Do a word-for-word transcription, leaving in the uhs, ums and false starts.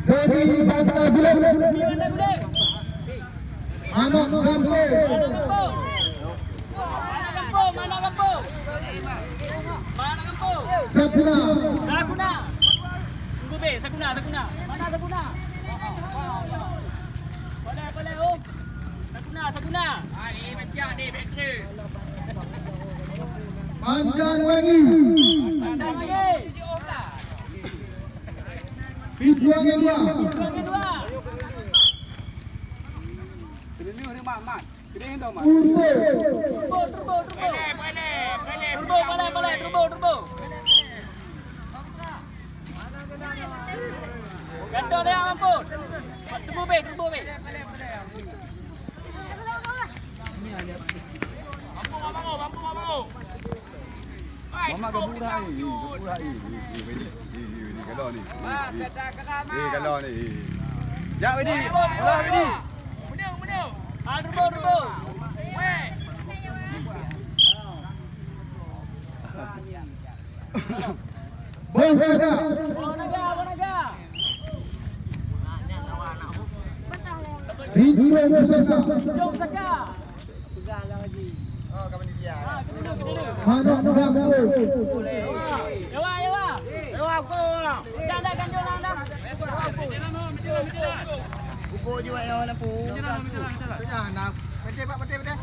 Jadi bantah gulung. Anak gampong. Anak gampong, anak gampong. Mana gampong? Sakuna. Sakuna. Tunggu be, Sakuna, Sakuna. Mana Sakuna? Boleh, boleh, Om. Sakuna, Sakuna. Ah, ni macam ni, bateri. Pandan Wangi. Pandan Wangi. Pintuan kedua. Pintuan kedua. Turbo. Turbo, turbo, turbo. Turbo, boleh, boleh, turbo, turbo. Gantung dia, ampun. Turbo, be, turbo, be. Mamak gabura ni, gabura ni. Eh, eh, eh, eh, kalau ni. Eh, eh. Eh, kalau ni. Eh. Jak, Widi. Bola, Widi. Bola, Widi. Bola, Widi. Rindu Pusaka. Rindu Pusaka. Hana mudah. Ewa, ewa. Ewa, ewa. Dah, dah, ganjil dah, dah. Pukul je, ewa, lampu. Nah, nah. Betul, Pak, betul, betul.